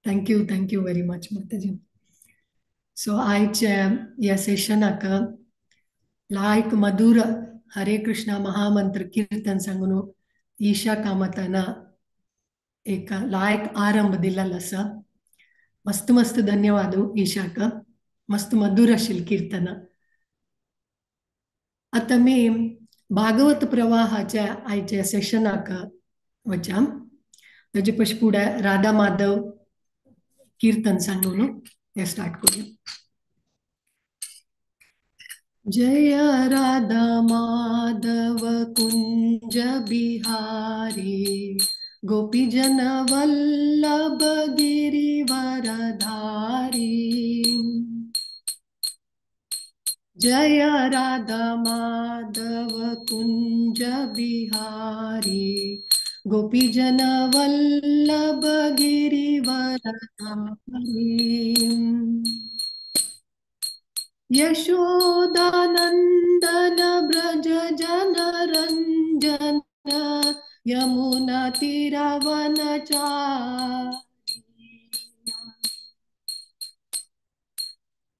Thank you very much Mataji. So आयच्या ह्या सेशनाक लायक मधुर हरे कृष्णा महामंत्र कीर्तन सांगून ईशा कामताना एक लायक आरंभ दिल्लो आसा. मस्त मस्त धन्यवाद ईशाक, मस्त मधुर आशिल्लें कीर्तन. आतां मी भागवत प्रवाहाच्या आयच्या सेशनाक वचा. ताजे पशी फुडें राधा माधव कीर्तन सांगून हें स्टार्ट करूया. जय राधा माधव कुंज बिहारी, गोपीजन वल्लभ गिरिवरधारी. जय राधा माधव कुंज बिहारी, गोपीजन वल्लभ गिरिवरधारी. यशोदानंदन ब्रज जन रंजन, यमुना तीरवनचारी.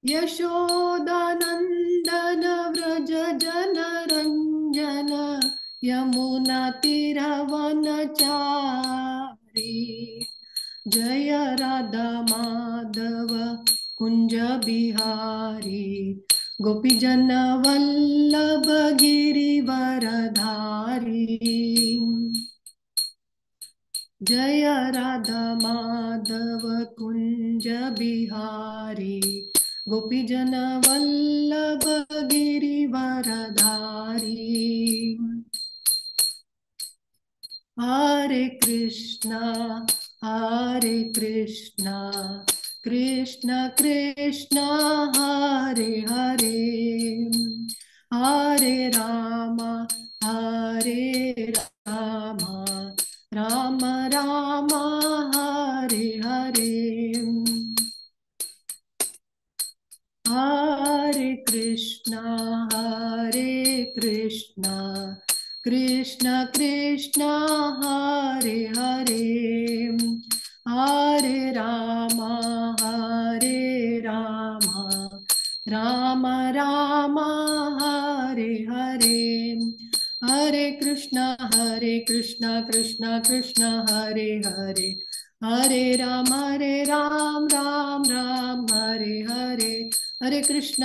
यशोदानंदन व्रज जन रंजन, यमुना तीरवनचारी. जय राधा माधव कुंज बिहारी, गोपीजन वल्लभ गिरिवरधारी. जय राधा माधव कुंज बिहारी, गोपीजन वल्लभ गिरिवरधारी. हरे कृष्णा हरे कृष्णा कृष्ण कृष्ण हरे हरे, हरे राम हरे राम राम राम हरे हरे. हरे कृष्ण हरे कृष्ण कृष्ण कृष्ण हरे हरे, हरे राम हरे राम राम राम हरे हरे. हरे कृष्ण कृष्ण कृष्ण हरे हरे, हरे राम राम राम हरे हरे. हरे कृष्ण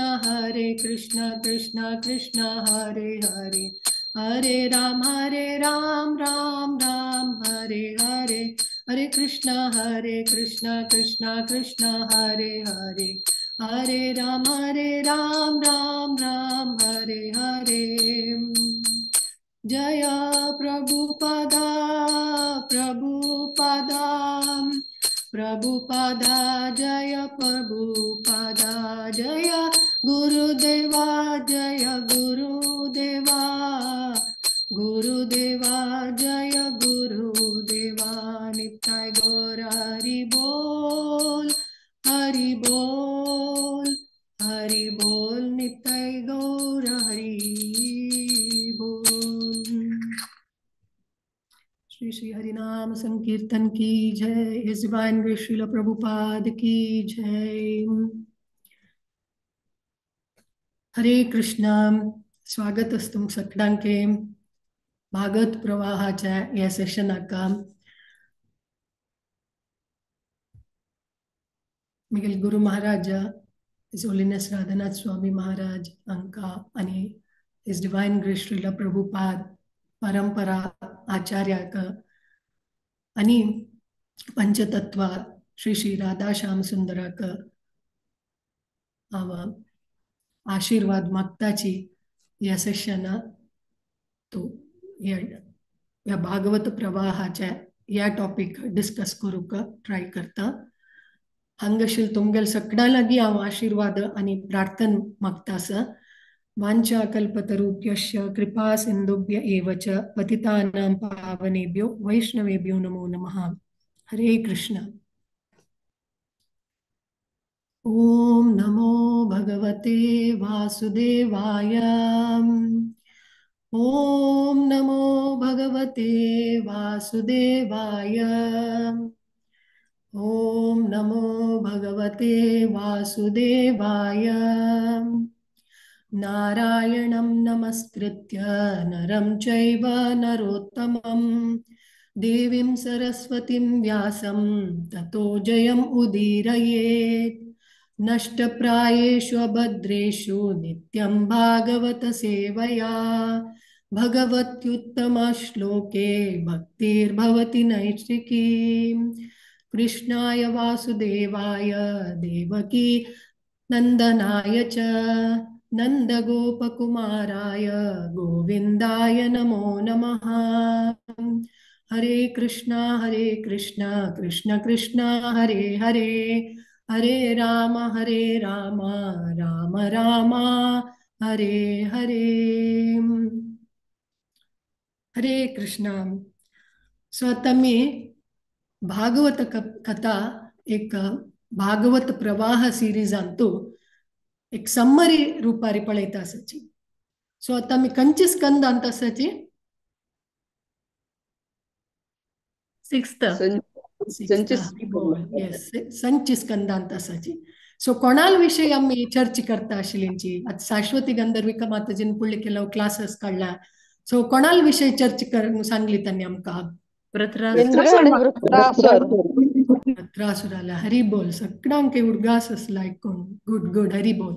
कृष्ण कृष्ण हरे हरे, हरे राम राम राम हरे हरे. हरे कृष्ण कृष्ण कृष्ण हरे हरे, हरे राम राम राम हरे हरे. जय प्रभुपादा प्रभुपादा प्रभुपादा, जय प्रभुपादा, जय गुरुदेवा, जय गुरुदेवा, गुरुदेवा जय गुरुदेवा. निताय गौर हरि बोल हरि बोल हरि बोल, निताय गौर हरि बोल. श्री श्री हरिनाम संकीर्तन की जय. His divine grace Srila Prabhupada की जय. हरे कृष्णा. स्वागत आसा सगळ्यांके भागवत प्रवाहाच्या ह्या सेशनाक. Miguel Guru Maharaj his holiness Radhanath Swami Maharaj हांकां आनी his divine grace Srila Prabhupada परंपरा आचार्याक आनी पंचतत्व श्री श्री राधा श्याम सुंदराक हांव आशीर्वाद मागताची ह्या सेशना तो ह्या भागवत प्रवाहाच्या ह्या टॉपिक डिस्कस करूंक ट्राय करता. हांगाशील तुमगेल सगळ्यां लागीं हांव आशीर्वाद आनी प्रार्थना मागता आसा. वांछा कल्पतरुभ्यश्च कृपा सिन्धुभ्य एव च पतितानां पावनेभ्यो वैष्णवेभ्यो नमो नमः. हरे कृष्ण. ओम नमो भगवते वासुदेवाय. ओम नमो भगवते वासुदेवाय. ॐ नमो भगवते वासुदेवाय। नारायणं नमस्कृत्य नरं चैव नरोत्तमं देवीं सरस्वतीं व्यासं ततो जयम् उदीरयेत्। नष्टप्रायेषु अभद्रेषु नित्यं भागवत सेवया भगवत्युत्तमश्लोके भक्तिर्भवति नैष्ठिकी। कृष्णाय वासुदेवाय देवकी नंदनाय च नंदगोपकुमाराय गोविंदाय नमो नमः। हरे कृष्णा कृष्ण कृष्ण हरे हरे, हरे राम राम राम हरे हरे। हरे कृष्णा। सो आता मी भागवत कथा एक भागवत प्रवाह सिरीजांतू एक सम्मरी रूपारी पळयता आसाची। सो आता मी खंयचे स्कंद अंत आसाची? सिक्स्थ संच स्कंदांत आसाची। सो कोणाल विषय आमी चर्चा करता आशिल्लींची आतां शाश्वती गंधर्विका माताजीन फुडले केलो क्लासेस काडला। सो कोणाल विषय चर्चा कर सांगली तांणी आमकां? वृत्रासुराला। हरी बोल। सगळ्यांक उडगास असला ऐकून। गुड गुड, हरी बोल।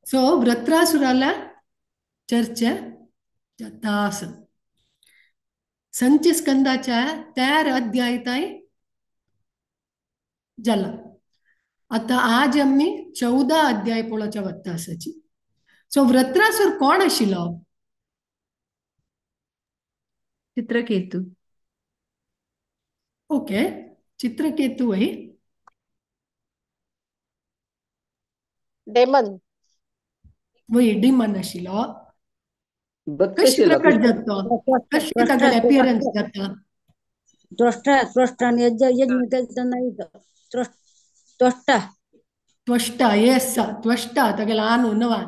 सो वृत्रासुराला चर्चा जाता आसा। संच स्कंदाच्या तयार अध्याय ताई जाला। आता आज आमी 14 अध्याय पळोवच्या वता आसाची। सो वृत्रासुर कोण आशिल्लो? चित्रकेतू। ओके, चित्रकेतू वय डेमन वय डिमन आशिल्लो। कशी प्रकट जाता? कशी तागेले अपीयरन्स जाता? त्वष्टा आणि यज्ञ केलतना त्वष्टा त्वष्टा, येस त्वष्टा तागेले आनु नवा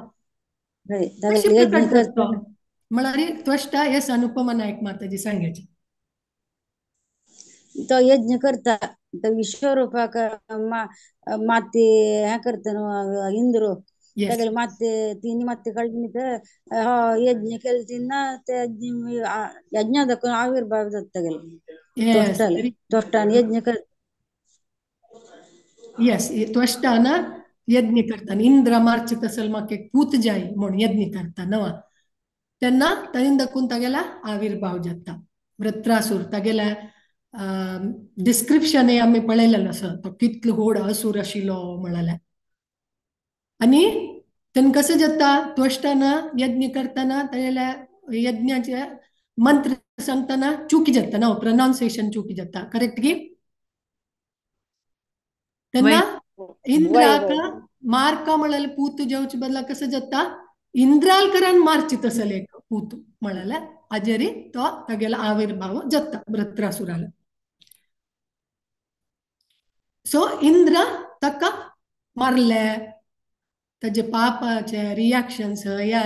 कशी प्रकट जाता म्हळ्यार त्वष्टा। येस, अनुपमा नायक माताजी सांगायची। तो यज्ञ करता तो विश्वरूपाक माती हे करता न्हू इंद्र तागेले माते तिनी माते काडली तर यज्ञ केले तेन्ना ते यज्ञ दाखोवन आविर्भाव जाता तागेले त्वष्टाले। त्वष्टान यज्ञ कर, येस त्वष्टान यज्ञ करता इंद्र मारचे तसल म्हाका एक पूत जाय म्हूण यज्ञ करता नवा तेन्ना ताणें दाखोवन तागेला आविर्भाव जाता वृत्रासूर। तागेल्या डिस्क्रिप्शन आमी पळयलेलें आसा, तो कितलो व्हड असूर आशिल्लो म्हळ्यार। आनी तेन्ना कशें जाता त्वष्टान यज्ञ करतना तागेल्या यज्ञाचे मंत्र सांगतना चुकी जाता ना, प्रोनाउन्सिएशन चुकी जाता, करेक्ट की? तेन्ना इंद्राक मारका म्हळ्यार पूत जेवचे बदला कसं जाता इंद्रालकरान मारची तसले एक पूत म्हळ्यार आजेरी तो तागेलो आविर्भाव जाता वृत्रासुराला। सो इंद्र ताका मारले, ताजे पापाचे रिएक्शन्स ह्या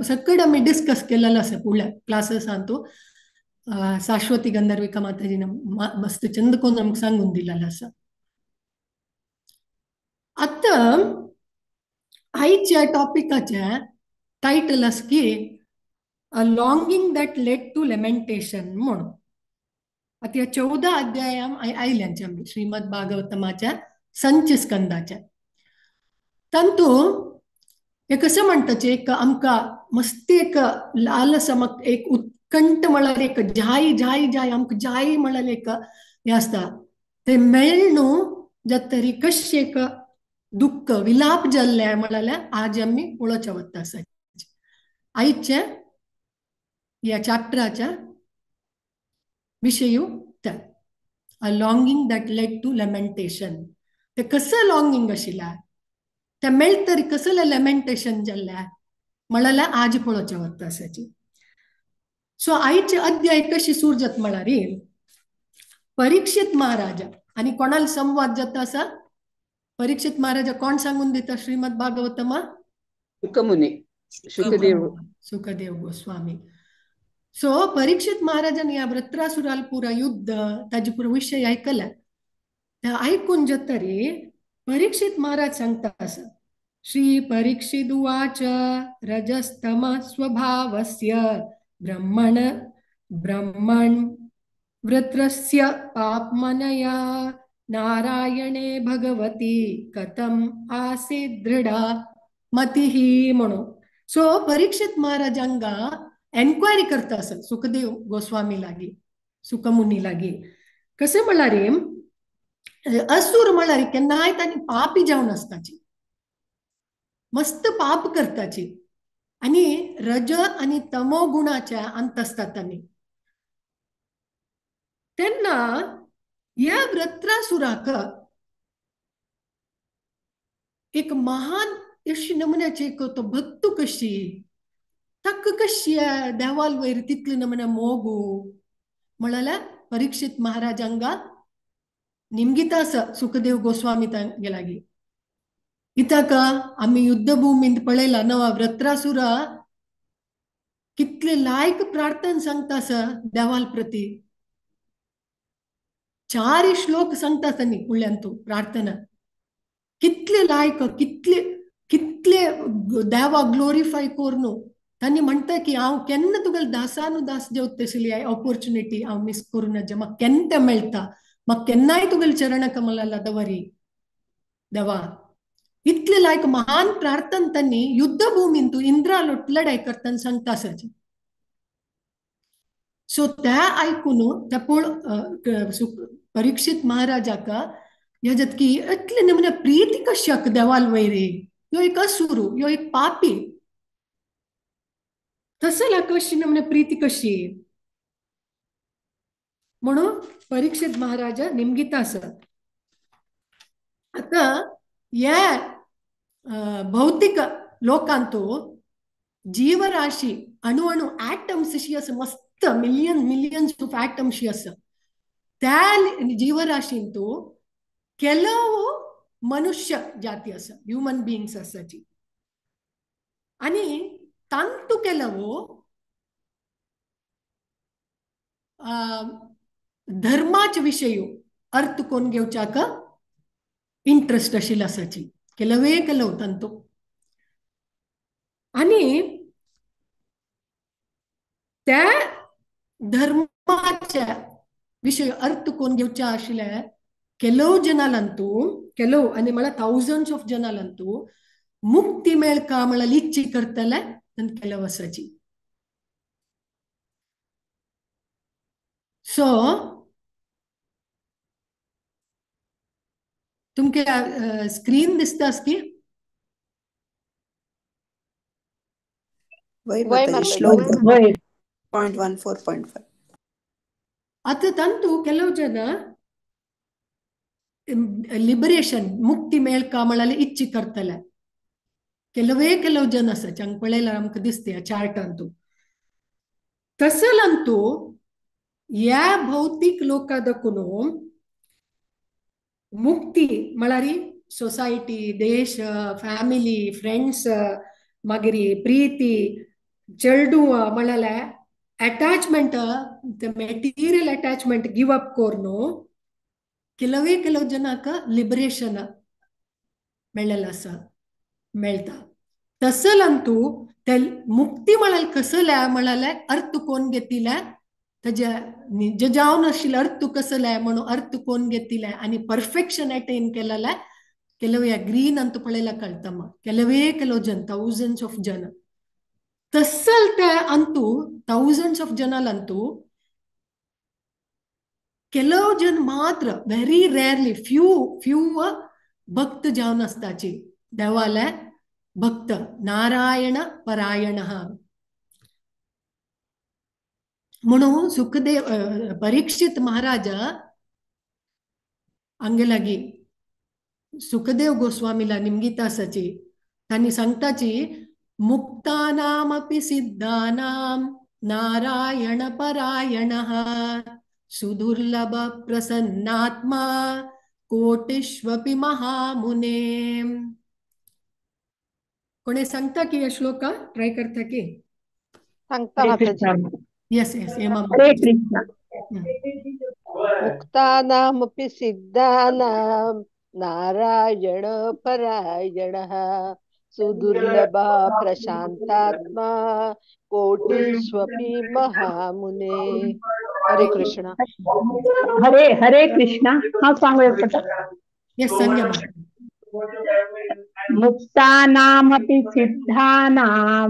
सगळें आमी डिस्कस केलेलें आसा फुडल्या क्लासेसांतू। शाश्वती गंधर्विका माताजीन मस्त चंद कोन्न आमकां सांगून दिलेलें आसा। आतां आयच्या टॉपिकाचे टायटल आसा की a longing that led to lamentation म्हणून। आतां ह्या 14 अध्यायाम आयल्यांचे आमी श्रीमद भागवतमाच्या संच स्कंदाच्या तांतू हे कसं म्हणटाचे एक आमकां मस्ती एक लालस एक उत्कंठ म्हळ्यार एक जाय जाय जाय आमकां जाय म्हळ्यार एक हें आसता ते मेळ्ळू जातरी कशें एक दुःख विलाप जाल्ले म्हळ्यार आज आमी पळोवच्या वता आसा। आयचे ह्या चॅप्टराच्या विशयू त्या a longing that led to lamentation. ते कसं लॉंगिंग आशिल्लें ते मेळतरी कसलें लेमेंटेशन जाल्लें म्हळ्यार आज पळोवच्या वता आसाची। सो आयचे अध्याय कशी सुरू जाता म्हळ्यार परीक्षित महाराजा आनी कोणाल संवाद जाता आसा? परीक्षित महाराजा कोण सांगून दिता श्रीमद भागवतमा? शुकमुनी, शुकदेव, सुखदेव गोस्वामी। सो परीक्षित महाराजान ह्या वृत्रासुराल पुरा युद्ध ताजे पुरो विशय आयकले ते आयकून जातरी परीक्षित महाराज सांगता आसा, श्री परीक्षित उवाच रजस्तम स्वभावस्य ब्रह्मण ब्रह्मण वृत्रस्य पापमनया नारायणे भगवती कथम आसीत् दृढा मतिः म्हणून. सो परीक्षित महाराजांगा एन्क्वायरी करता आसा सुखदेव गोस्वामी लागी, सुखमुनी लागी. कशें म्हळ्यार असुर म्हळ्यार केन्नाय तांणी पापी जावन आसताची, मस्त पाप करताची आनी रज आनी तमो गुणाच्या अंत आसतात तांणी. तेन्ना ह्या वृत्रासुराक एक महान अशी नमुन्याची एक तो भक्त कशी ताका कशी देवाल वयर तितले नमुने मोगू म्हळ्यार परीक्षित महाराजांगा निमगिता आसा सुखदेव गोस्वामी तांगे लागीं. कित्याक आमी युद्धभूमींत पळयला नवा वृत्रासुरा कितले लायक प्रार्थना सांगता आसा देवाल प्रती. चार श्लोक सांगता आसा न्ही फुडल्यान तूं प्रार्थना कितले लायक, कितले कितले देवा ग्लोरिफाय करून तांणी म्हणटा की हांव केन्ना तुगेले दासानुदास जेवता तसली ऑपोर्चुनिटी हांव मिस करूं नजे, म्हाका केन्ना तें मेळटा, म्हाका केन्नाय तुगेले चरण कमला दवरी देवा. इतले लायक महान प्रार्थना तांणी युद्धभूमींत इंद्रा लढाई करतना सांगता आसाची. सो त्या आयकून त्या पळ परीक्षित महाराजाक ह्या जातकी इतले नमुने प्रीती कश्याक देवाल वयरी, ह्यो एक असुरू, ह्यो एक पापी, तसला कशी नमुने प्रीती कशी म्हणून परीक्षित महाराजा निमगिता आसा. आतां ह्या भौतिक लोकांतू जीवराशी अणु अणु ॲटम्स शी आसा, मस्त मिलियन मिलियन्स ऑफ ॲटम्स शी आसा. त्या जीवराशींतू ಕೆಲವು मनुष्य जाती आसा, ह्युमन बिंग्स आसाची, आनी तांतू ಕೆಲವು धर्माचे विशय अर्थ कोण घेवच्याक इंट्रस्ट आशिल्लो आसाची, ಕೆಲವೇ ಕೆಲವು ತಂತು. आनी त्या धर्माच्या विशय अर्थ कोण घेवच्या आशिल्ले ಕೆಲವು ಜನಾಲಂತೂ, ಕೆಲವು आणि मला थाउजंड्स ऑफ जनालंतू मुक्ती मेळका म्हळ्यार इच्छा करतले आनी ಕೆಲವು आसाची. सो तुमकां स्क्रीन दिसता आसती? श्लोक 0.14.5. आतां तांतू ಕೆಲವು ಜನ लिबरेशन मुक्ती मेळका म्हळ्यार इच्छा करतले, ಕೆಲವೇ ಕೆಲವು ಜನ आसा हांगा पळयल्यार आमकां दिसता ह्या चार्टांतू. तसलंतू ह्या भौतीक लोका दाखून मुक्ती म्हळ्यार सोसायटी, देश, फॅमिली, फ्रेंड्स, मागीर प्रीती, चेडूं म्हळ्यार attachment, material attachment give up करून ಕೆಲವೇ ಕೆಲವು ಜನಕ್ಕೆ लिबरेशन मेळ्ळेलें आसा, मेळटा. तसलंतू ते मुक्ती म्हळ्यार कसलें म्हळ्यार अर्थ कोण घेतिल्लें ताजे जे जावन आशिल्लें अर्थ कसलें म्हणून अर्थ कोण घेतिल्लें आनी परफेक्शन अटेन केलेलें ಕೆಲವು ग्रीन अंत पळयल्यार कळटा म्हाका. ಕೆಲವೇ ಕೆಲವು जन, थाउजंड्स ऑफ जन तसल ते अंतू थाउजंड्स ऑफ जनालंतू ಕೆಲವು जन मात्र व्हेरी रेअरली फ्यू फ्यू भक्त जावन आसताची देवाले भक्त, नारायण परायण म्हणून सुखदेव परीक्षित महाराज हांगे लागीं सुखदेव गोस्वामीला निमगिता आसाची. तांणी सांगताची मुक्तानामपि सिद्धानां नारायण परायणः सुदुर्लभ प्रसन्नात्मा कोटिष्वपि महामुने. कोणी सांगता की या श्लोक ट्राय करता की? सांगता. येस येस, हेमा. हरे कृष्णा. मुक्तानामपि सिद्धानां नारायण परायणः सुदुर्लभः प्रशांतात्मा कोटिष्वपि महामुने। हरे कृष्णा। हरे हरे कृष्णा। हाँ सांगूया पटा। यस संज्ञा। मुक्तानामपि सिद्धानां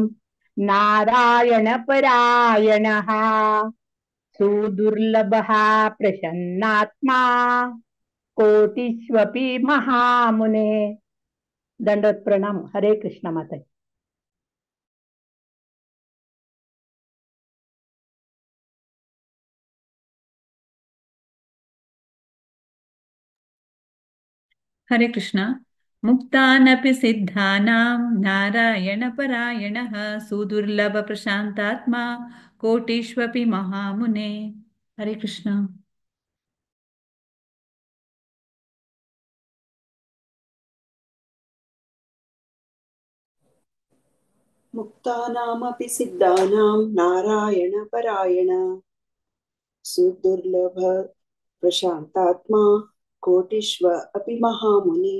नारायण परायणः सुदुर्लभः प्रसन्नात्मा कोटिष्वपि महामुने। दंडवत प्रणाम। हरे कृष्णा माता। हरे कृष्णा। मुक्तानपि सिद्धानां नारायण परायणः सुदुर्लभ प्रशांतात्मा कोटिष्वपि महामुने। हरे कृष्णा। मुक्तानामपि सिद्धानां नारायण परायण सुदुर्लभ प्रशांतात्मा कोटिष्व अपि महामुनि।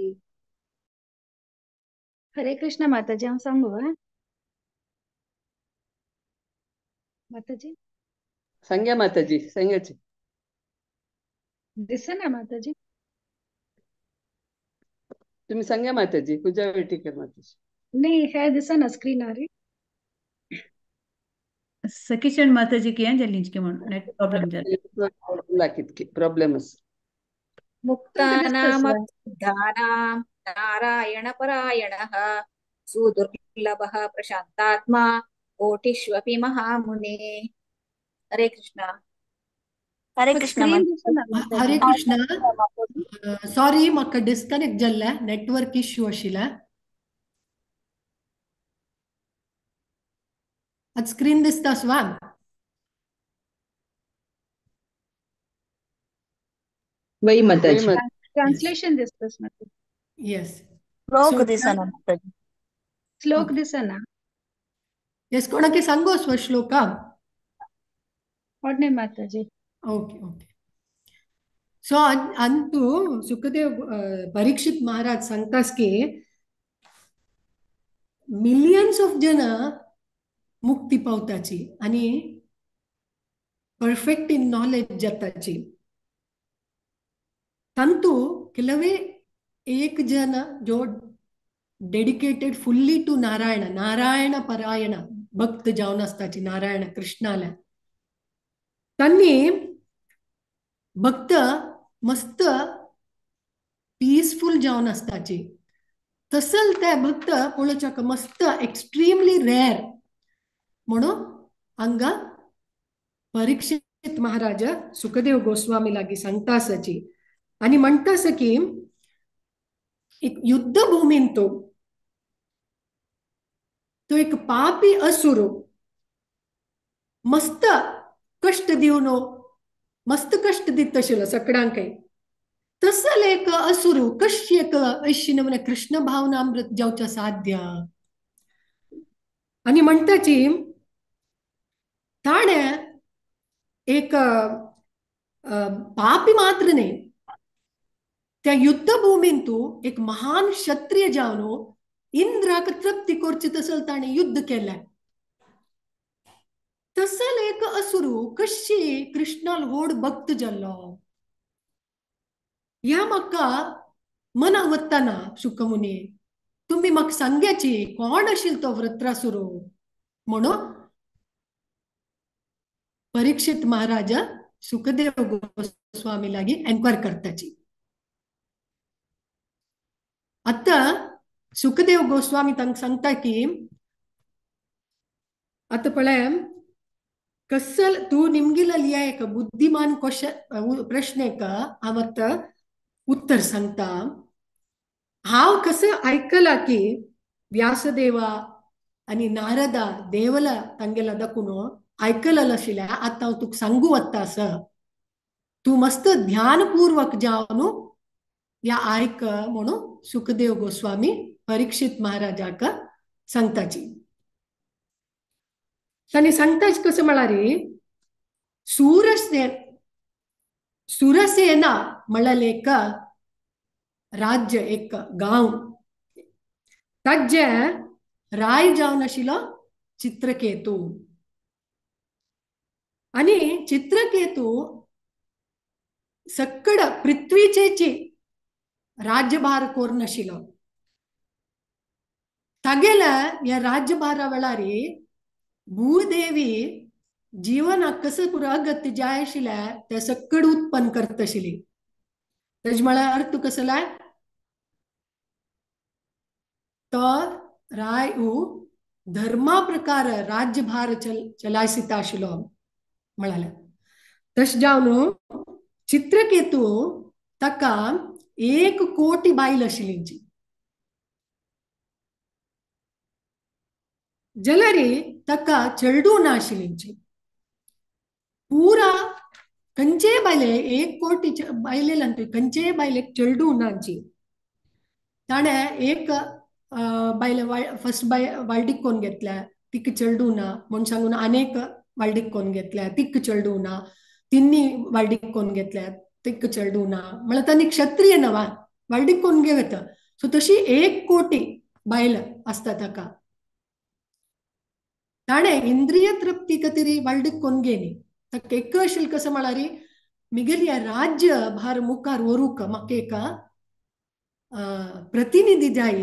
हरे कृष्ण माताजी, हांव सांगू माताजी? सांगा माताजी, सांगाची दिसना माताजी? तुम्ही सांगा माताजी, पूजा वेटीकर माताजी। नाही, हे दिसना स्क्रीनार। सखीचंद माताजी की जल्दी के म्हणून नेट प्रॉब्लेम झाला, कितके प्रॉब्लेम आसा। मुक्तानामपि सिद्धानां नारायण परायणः सुदुर्लभः प्रशांतात्मा कोटिष्वपि महामुने। हरे कृष्णा। हरे कृष्णा। हरे कृष्णा। सॉरी म्हाका डिस्कनेक्ट जाल्ले, नेटवर्क इश्यू आशिल्ले। आज स्क्रीन दिसता स्वाम? वही माताजी ट्रांसलेशन दिसतस माताजी। यस, श्लोक दिसना माताजी, श्लोक दिसना। यस, कोणाके सांगो स्व श्लोका? कोणे माताजी? Okay okay. सो अंतु सुखदेव परीक्षित महाराज सांगतास की मिलियन्स ऑफ जन मुक्ती पावताची आणि परफेक्ट इन नॉलेज जाताची, तंतु ಕೆಲವೇ एक जन जो डेडिकेटेड फुल्ली टू नारायण, नारायण परायण भक्त जावन आसताची नारायण कृष्णाल्या, तांणी भक्त मस्त पीसफुल जावन आसताची, तसल ते भक्त पळोवच्याक मस्त एक्स्ट्रीमली रेअर म्हणून हांगा परीक्षित महाराज सुखदेव गोस्वामी लागी सांगता आसाची आणि म्हणता आसा की एक युद्धभूमीन तो तो एक पापी असुर मस्त कष्ट दिवन मस्त कष्ट दित आशिल्लो सगळ्यांकय, तसल एक असुर कशी एक अशी नमूने कृष्ण भावनामृत जावच्या साध्य। आणि म्हणताची ताणें एक पापी मात्र न्ही, त्या युद्धभूमीन तू एक महान क्षत्रिय जावन इंद्राक तृप्ती करची तसल ताणें युद्ध केलें, तसल एक असुरू कशी कृष्णाल व्हड भक्त जाल्लो ह्या म्हाका मना वतना शुकमुनी तुमी म्हाका सांग्याची कोण आशिल्लो तो वृत्रासुरू म्हणून परीक्षित महाराज सुखदेव गोस्वामी लागी एन्क्वायर करताची। आता सुखदेव गोस्वामी तांकां सांगता की आता पळय कसल तू निमगिलली एक बुद्धिमान क्वेश्चन प्रश्न एक हांव आतां उत्तर सांगता। हांव कसं आयकला की व्यासदेवा आनी नारदा देवला तांगेला दाखून आयकलें आशिल्लें, आतां हांव तुका सांगू वता आसा, तूं मस्त ध्यानपूर्वक जावन या आयक म्हणून सुखदेव गोस्वामी परीक्षित महाराजाक सांगताची। तांणी सांगताच कसं म्हळ्यार सूरसेन सुरसेना म्हळ्यार एक राज्य, एक गांव, ताजे राय जावन आशिल्लो चित्रकेतू. आनी चित्रकेतू सक्कड पृथ्वीचेची राज्यभार करून आशिल्लो. तागेल्या ह्या राज्यभारा वेळार भूदेवी जीवनाक कसो पुरो अगत्य जाय आशिल्लें तें सक्कड उत्पन्न करता आशिल्ली. तेज म्हळ्यार अर्थ कसलो, तो राय धर्मा प्रकार राज्यभार चलायसिता आशिल्लो म्हळ्यार. तशें जावन चित्रकेतू ताका 1 कोटी बायल आशिल्ली. जाल्यार ताका चेडूं ना आशिल्ली. पुरा खंयचेय बायले 1 कोटी बायले खंयचेय बायलेक चेडूं नाची. ताणें एक बायले फर्स्ट बाय वाल्डीक कोण घेतल्या, तिका चेडूं ना म्हूण सांगून आनेक वाल्डीक कोण घेतल्या, तिका चेडूं ना, तिन्नी वाल्डीक कोण घेतल्या, तिका चेडूं ना, म्हळ्यार तांणी क्षत्रिय नवा वाल्डीक कोण घेवं येता. सो तशी 1 कोटी बायल आसता ताका. ताणें इंद्रिय तृप्ती खातीर वाल्डीक कोण घेनी. ताका एक आशिल्लें कसो म्हळ्यार मिगेल्या राज्य भार मुखार व्हरूंक म्हाका एक प्रतिनिधी जाय,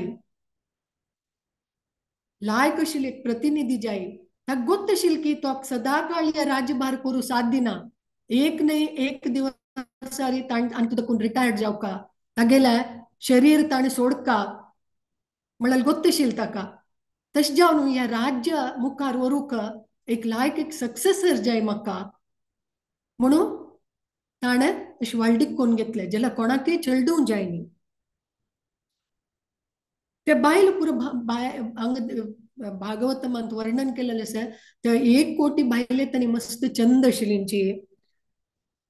लायक आशिल्ली एक प्रतिनिधी जाय. ताका गोत्त आशिल्लें की तो सदांकाळ ह्या राज्यभार करूं साध्य ना. एक न्हय एक दिवस ताणें तातूंत रिटायर्ड जावका, तागेलें शरीर ताणें सोडका म्हळ्यार गोत्त आशिल्लें ताका. तशें जावन ह्या राज्य मुखार व्हरूंक एक लायक एक सक्सेसर जाय म्हाका म्हणून ताणें अशें वाल्डीक कोण घेतलें जाल्यार कोणाकय चेडूं जाय न्ही. ते बायल पुरो हांगा भागवतमांत वर्णन केलेलें आसा. ते 1 कोटी बायले तांणी मस्त चंद आशिल्ली.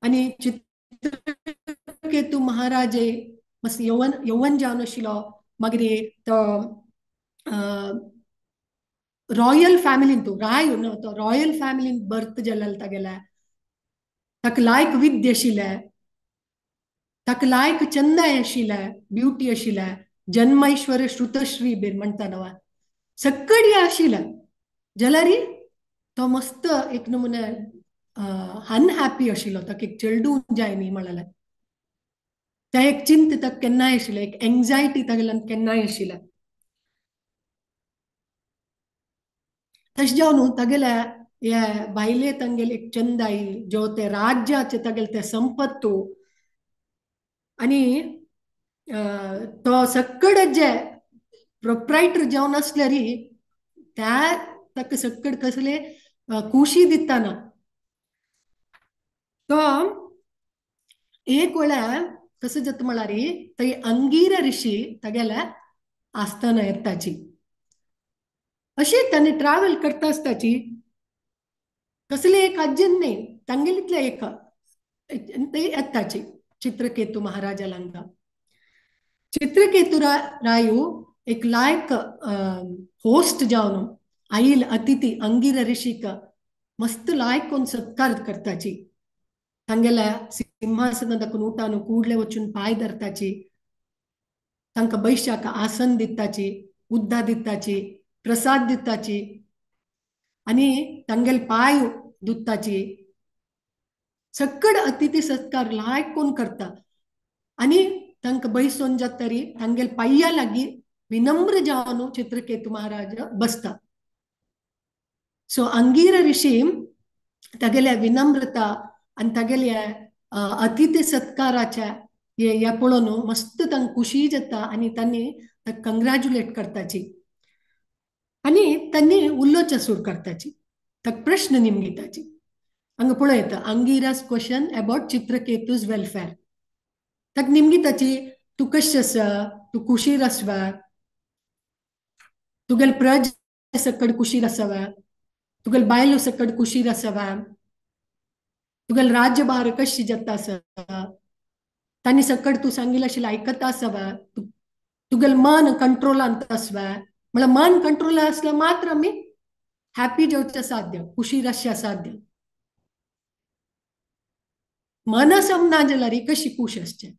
आनी चित्रकेतू महाराज मस्त यवन यवन जावन आशिल्लो. मागीर तो रॉयल फॅमिलीन, तो राय न्हू, तो रॉयल फॅमिलीन बर्थ जाल्लो तागेल्या. ताका लायक विद्या आशिल्लें, ताका लायक चंदाय आशिल्लें, ब्युटी आशिल्लें, जन्मैश्वर श्रुतश्री बीन म्हणटा नवा सक्कडी आशिल्लें. जाल्यार तो मस्त एक नमुने अनहॅपी आशिल्लो. ताका एक चेडूं जाय न्ही म्हळ्यार तें एक चिंत ताका केन्नाय आशिल्लें, एक एंग्जायटी तागेल्यान केन्नाय आशिल्लें. तशें जावन तागेल्या ह्या बायले तांगेले एक चंदाई जो ते राज्याचे तागेले ते संपत्तू आनी तो सक्कड जे प्रोप्रायटर जावन आसल्यार त्या ताका सक्कड कसले खुशी दिताना. तो एक वेळा कसो जाता म्हळ्यार थंय अंगीर ऋषी तागेल्या आसतना येताची. अशी तांणी ट्रॅव्हल करता आसताची कसले एक आज्जन न्ही तांगेलीतले एक ते येताची चित्रकेतू महाराजा हांगा. चित्रकेतू रायू एक लायक होस्ट जावन आईल अतिथी अंगीर ऋषीक मस्त लायक कोण सत्कार करताची. तांगेल्या सिंहासना दाखून उठान कूडले वचून पांय धरताची, तांकां बैशाक आसन दिताची, उद्दा दिताची, प्रसाद दिताची आनी तांगेले पांय दुत्ताची. सक्कड अतिथी सत्कार लायक कोण करता आनी तांकां बैसोन जाता तरी तांगेले पांया लागीं विनम्र जावन चित्रकेतू महाराज बसता. सो अंगीर ऋषी तागेल्या विनम्रता आनी तागेल्या अतिथी सत्काराच्या ह्या पळोवन मस्त तांकां खुशी जाता आनी तांणी ताका कंग्रेच्युलेट करताची आनी तांणी उलोवचें सुरू करताची, ताका प्रश्न निमगिताची. हांगा पळयता Angira's question about Chitraketu's welfare. ताका निमगिताची तूं कशें आसा, तूं खुशीर आसवा, तुगेले प्रज सकड खुशीर आसावा, तुगेले बायलो सकड खुशीर आसावा, तुगेले राज्यभार कशी जाता आसा, तांणी सकड तूं सांगिल्लें आशिल्लें आयकता आसावा, तुगेलें मन कंट्रोलांत आसवा. म्हळ्यार मन कंट्रोल आसल्यार मात्र आमी हॅपी जावचें साध्य, खुशीर आसचें साध्य. मन समना जाल्यार कशी खूश आसचें.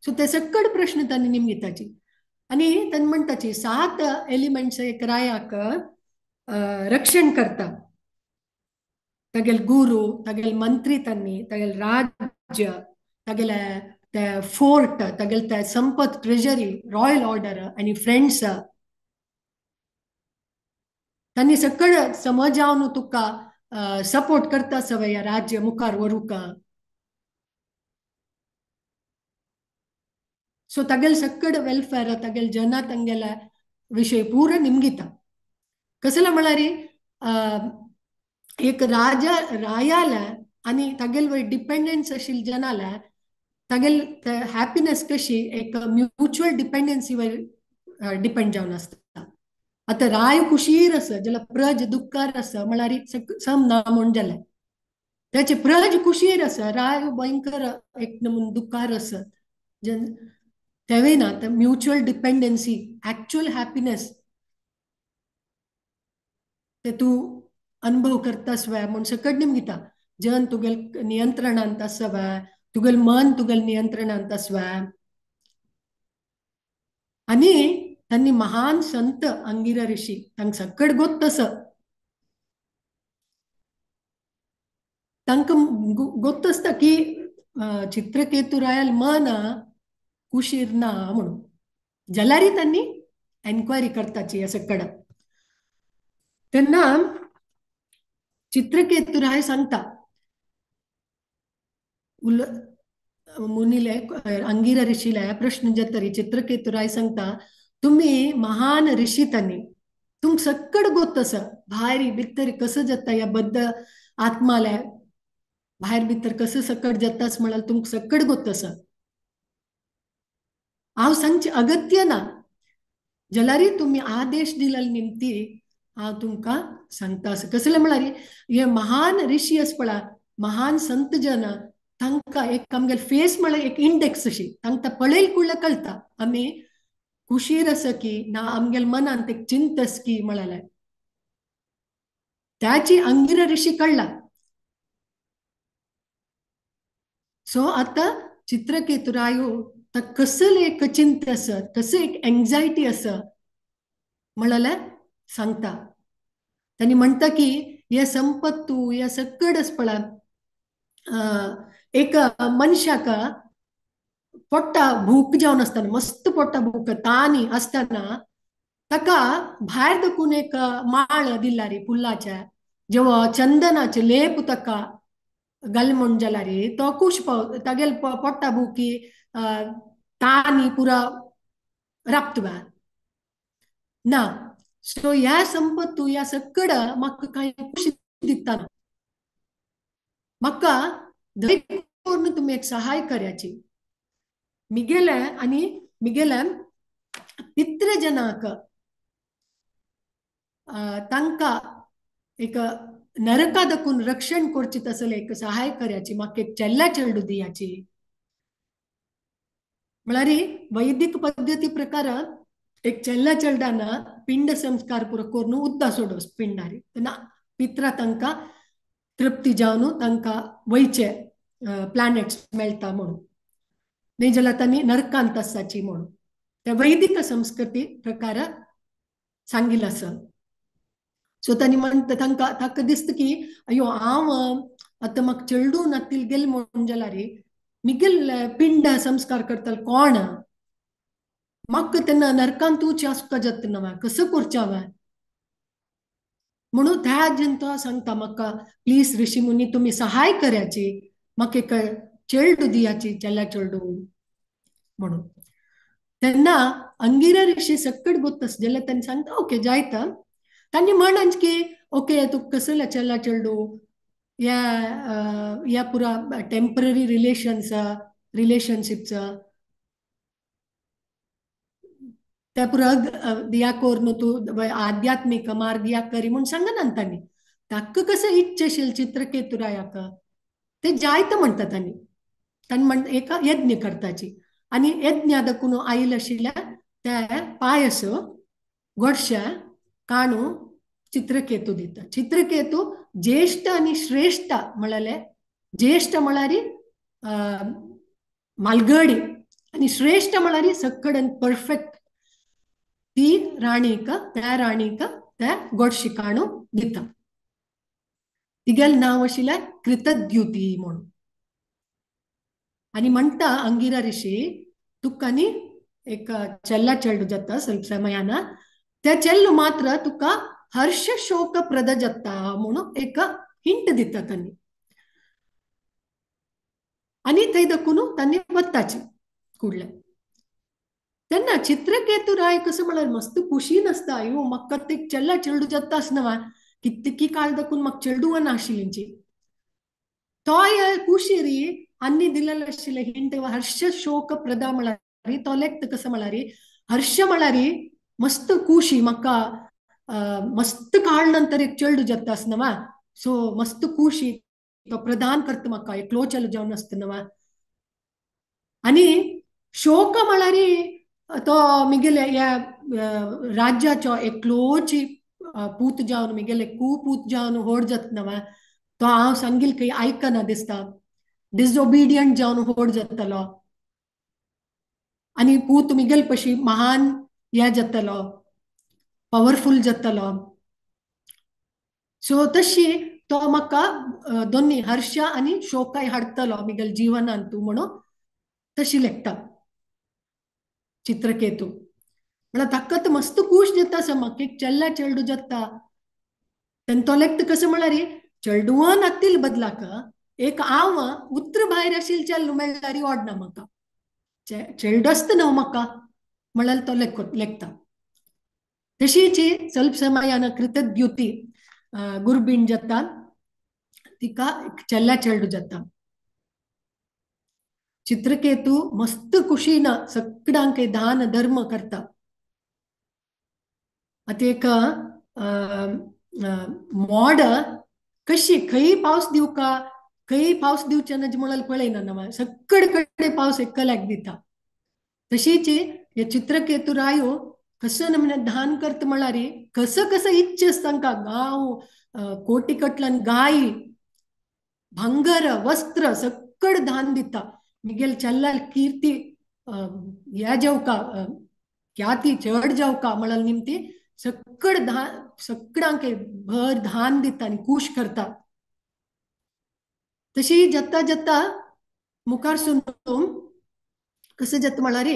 सो ते सकड प्रश्न तांणी निमगिताची आनी तांणी म्हणटाची 7 एलिमेंट्स एक रायाक रक्षण करता. तागेल गुरु, तागेल मंत्री तांणी, तागेल राज्य, तागेले ते फोर्ट, तागेल ते संपत ट्रेजरी, रॉयल ऑर्डर आनी फ्रेंड्स. तांणी सकळ समजावन तुका सपोर्ट करता सवय ह्या राज्य मुखार व्हरूंक. सो तागेल सकड वेलफेअर, तागेल जना तांगेले विशय पुरो निमगिता. कसले म्हळ्यार एक राजा रायाला आनी तागेल वयर डिपेंडन्स आशिल्ले जनाला तागेल हॅपिनेस कशी एक म्युच्युअल डिपेंडन्सी वयर डिपेंड जावन आसता. आतां राय खुशीर आसा जाल्यार प्रज दुख्खार आसा म्हळ्यार सम ना म्हूण जालें. त्याचे प्रज खुशीर आसा, राय भयंकर एक नमून दुख्खार आसा. तेवूय ना म्युच्युअल डिपेंडन्सी एक्चुअल हॅपिनेस ते तूं अनुभव करतास वे म्हूण सकट निमगिता. जन तुगेल नियंत्रणांत आसा वे, तुगेल मन तुगेल नियंत्रणांत आसा वे. आनी तांणी महान संत अंगिरा ऋषी तांकां सकट गोत्त आसा. तांकां गोत्त आसता की चित्रकेतू रायाल मन कुशीर ना म्हणून, जाल्यारय तांणी एन्क्वायरी करताची ह्या सकड. तेन्ना चित्रकेतू राय सांगता मुनीले अंगिरा ऋषीला प्रश्न जातरी चित्रकेतू राय सांगता तुम्ही महान ऋषी तांणी तुमकां सकड गोत्त आसा भायर भितर कसं जाता ह्या बद्द आत्माला भायर भितर कसं सकट जाताच म्हळ्यार तुमकां सकड गोत्त आसा. हांव सांगचें अगत्य ना जाल्यारय तुमी आदेश दिलेले निमती हांव तुमकां सांगता आसा. कसलें म्हळ्यार हे महान ऋषी आसा पळय, महान संत जन, तांकां एक आमगेले फेस म्हळ्यार एक इंडेक्स अशी तांकां पळयल कुडल्या कळटा आमी खुशीर आसा की ना, आमगेले मनांत एक चिंत आसा की म्हळ्यार त्याची अंगिरा ऋषी कळ्ळा. सो आतां चित्रकेतू रायो ताका कसलें एक चिंत आसा, कसं एक एंग्जायटी आसा म्हळ्यार सांगता. तांणी म्हणटा की हे संपत्तू हे सकड आसा पळय एक मनशाक पोट्टा भूक जावन आसतना, मस्त पोट्टा भूक तानी आसतना ताका भायर दकून एक माळ दिला रे फुलाच्या, जेव्हा चंदनाचे लेप ताका घाल म्हूण जाल्यार तो खूश पाव तागेल पोट्टा भुकी तानी पुरा राबतवा ना. सो ह्या संपत्तू ह्या सकड म्हाका कांय खुशी दिता ना, म्हाका दय करून तुमी एक सहाय कराची. मिगेले आनी मिगेले पितृजनाक तांकां एक नरका दकून रक्षण करची तसले एक सहाय कराची, म्हाका एक चेल्ला चेडू दियाची. म्हळ्यार वैदिक पद्दती प्रकार एक चेल्ला चेडडाना पिंड संस्कार पुरो करून उद्दा सोडोस पिंडारी, तेन्ना पित्रा तांकां तृप्ती जावन तांकां वयचे प्लॅनेट्स मेळटा म्हणून, न्ही जाल्यार तांणी नरकांत आसाची म्हणून त्या वैदिक संस्कृती प्रकार सांगिल्लो आसा. सो तांणी म्हणटा तांकां ताका दिसता की अयो हांव आतां म्हाका चेडूं नातील गेल म्हणून जाल्यार मिगेल पिंड संस्कार करतलो कोण, म्हाका तेन्ना नरकांतूच आसता जाता ना, कसं करचें हांवें म्हणून त्या जन तो सांगता म्हाका प्लीज ऋषी मुनी तुमी सहाय कराची, म्हाका एक चेडू दियाची, चेल्ला चेडू म्हणून. तेन्ना अंगिरा ऋषी सकट गोत्त आसा जाल्यार तांणी सांगता ओके जायता. तांणी म्हण की ओके तुका कसले चेल्ला चेडू ह्या ह्या पुरा टेम्पररी रिलेशन्स रिलेशनशिपचा त्या पुरा या करून तूं आध्यात्मिक मार्ग या करी म्हूण सांगना तांणी. ताका कसं इच्छेशील चित्रकेतू रायाक ते जायत म्हणटा तांणी. तांणी म्हण एका यज्ञ करताची आनी यज्ञा दकून आयल आशिल्ल्या त्या पायस गोडश्या काणू चित्रकेतू दिता. चित्रकेतू ज्येष्ठ आणि श्रेष्ठ म्हळ्यार ज्येष्ठ म्हळ्यार मालगडी आनी श्रेष्ठ म्हळ्यार सक्कड आनी परफेक्ट ती राणीक त्या राणीक त्या गोड शिकाणू दिता. तिगेलें नांव आशिल्लें कृतद्युती म्हणून. आनी म्हणटा अंगिरा ऋषी तुका न्ही एक चेल्ला चेडू जाता स्वल्प समयान, त्या चेल्लू मात्र तुका हर्ष शोक प्रद जाता म्हणून एक हिंट दिता तांणी. आनी थंय दखून तांणी वताची कुडले. तेन्ना चित्रकेतू राय कसो म्हळ्यार मस्त खुशी नासता, अयो म्हाका ते चेल्ला चेडू जाता आसना कितकी काळ दखून म्हाका चेडू नाशिल्ली. तोय खुशी री आनी दिलेलें आशिल्लें हिंट हर्ष शोक प्रदा म्हळ्यार तो लेखता कसो म्हळ्यार हर्ष म्हळ्यार मस्त खुशी म्हाका मस्त काळ नंतर एक चेडू जाता आसना सो मस्त खुशी तो प्रदान करता म्हाका एकलो चेडू जावन आसतना. आनी शोक म्हळ्यार तो मिगेले ह्या राज्याचो एकलोची पूत जावन मिगेले पूत जावन व्हड जातना तो हांव सांगील खंय आयकना दिसता, डिसओबिडियंट जावन व्हड जातलो आनी पूत मिगेल पशी महान ह्या जातलो, पावरफूल जातलो. सो तशी तो म्हाका दोन्ही हर्ष आनी शोकाय हाडटलो मिगेल जिवनान तूं म्हणून तशी लेखता चित्रकेतू. म्हळ्यार ताका तर मस्त खूश जाता सर म्हाका एक चेल्ला चेडू जाता. तेन्ना तो लेखता कसो म्हळ्यार चेडवान आतील बदलाक एक हांव उत्र भायर आशिल्लें चेल्लू मेळ्ळ्यार ओडना म्हाका, चेडू आसता न्हू म्हाका म्हळ्यार तो लेखता. तशीच स्वल्प समयान कृतद्युती गुरबीण जाता, तिका चेल्ला चेडू जाता. चित्रकेतू मस्त खुशीन सगळ्यांक दान धर्म करता. आतां एक मोड कशी खंय पावस दिवका खंय पावस दिवचे ना म्हणल्यार पळयना ना, सगळे कडेन पावस एकल्याक दिता. तशीच हे चित्रकेतू रायो कसो नमने दान करता म्हळ्यार कसो कसो इच्छा आसता तांकां, गांव कोटी कटल्यान गाय भांगर वस्त्र सगळे दान दिता. मिगेल चेल्ला कीर्ती ह्या जावका ख्याती चड जावका म्हळ्यार निमती सगळे धान सगळ्यांक भर धान दिता आनी खूश करता. तशी जाता जाता मुखार सून कसं जाता म्हळ्यार